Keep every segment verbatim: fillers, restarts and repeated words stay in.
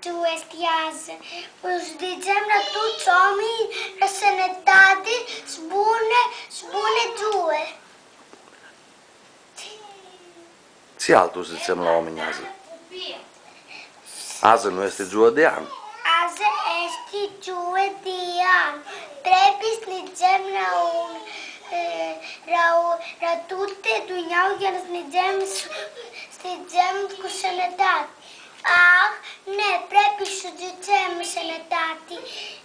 Dzuã easti adzã. U dzãtsem la tuts oaminjlji, la sãnãtati, s-bunã, s-bunã dzuã. Tsi altu dzãtsem la oaminj adzã? Adzã nu easti dzuã di an? Adzã easti dzuã di an. Prepi s-nidzem la un, e, la u-, la tutã dunjaua, s-nidzem, s-nidzem cu sãnãtati. Ah, ne, prepi s-dzãtsem sãnãtati.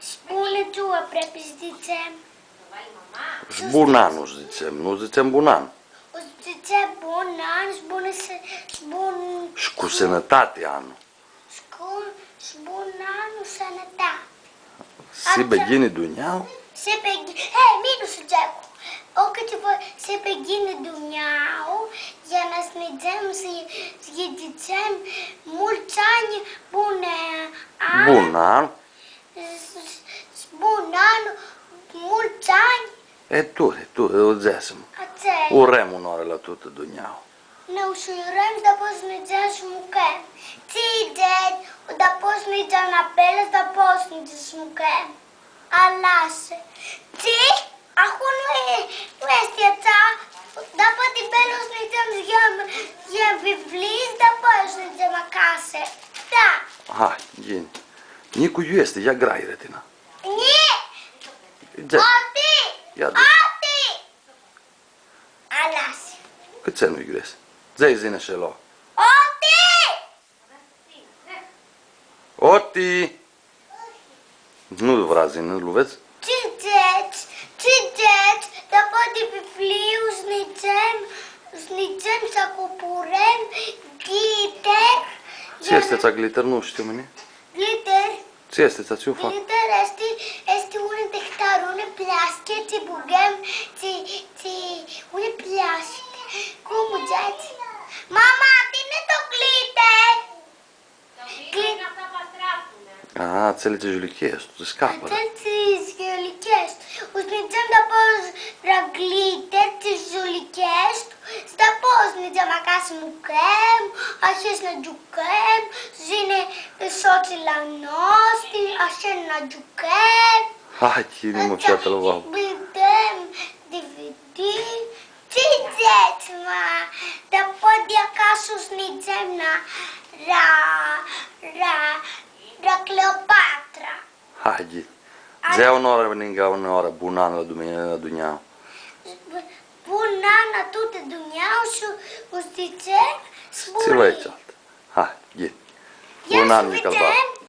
S-bunã dzuã prepi s-dzãtsem. S-bun an, u dzãtsem, nu dzãtsem bun an. U dzãtsem bun an, s-bunã s-, s-bun. Shi cu sãnãtati anlu. Shi cu, shi bun an, sãnãtati. S-hibã ghini dunjaua? S-hibã ghi-, e, mini s-dzãc. O, cãtse vã, s-hibã ghini dunjaua, ia nã s-nidzem, s-, s-dzãtsem multsã anj buni, a? Bun an. S-, s-, s-, bun an, multsã anj. E, tu, e, tu, u dzãsim. Atsea. Urem unãoarã la tutã dunjaua. Nã s-urem, dapoaia s-nidzem s-mucãm. Tsi dzãts, dapoaia s-nidzem la pelã, dapoaia s-nidzem s-mucãm. Alasã. Tsi? Ahurhi nu e, nu easti atsea. Dapoaia di pelã s-nidzem s-ljem, s-ljem biflii, dapoaia s-nidzem acasã. Da. Hai, ghini. Nicu iu easti, ia grairea tina. Nji! Dzã. Oti! Ia, dzã. Oti! Alasã. Cãtse nu-i gres? Dzã-lji s-yinã shi el. Oti! Oti! Nu vrea s-yinã, lu vedz? Tsi dzãts, tsi dzãts, dapoaia di biflii s-nidzem, s-nidzem s-acupurem, glitter. Tsi easti atsea glitter? Nu shtiu mini. Glitter. Tsi easti, tsi u fac? Glitter easti, easti unã tehtarã, unã plascã, tsi bãgãm, tsi, tsi, unã plascã. Cum dzãts? Mama, tini tu glitter? Gli-, a, atseli tsi zhulicheshti, tsi scapã. Atseli tsi zhulicheshti. U s-nidzem dapoaia la glitter, tsi zhulicheshti. Dapoaia s-nidzem acasã s-mucãm, ashi s-nã giucãm, s-yinã sotslji a noshtri, ashi nã giucãm. Hai, tini, mã, featã, la vau. Videm D V D. Tsi dzãts, ma? Dapoaia di acasã s-nidzem la, la, la, la Cleopatra. Hai, ghi. Dzã unãoarã, ningã unãoarã, bun an la dumne-, la dunjaua. Bun an la tutã dunjaua shi u dzãtsem s-bunã. Tsi vrei, tsi altã? Hai, ghi. Ia bun an, Nicalba.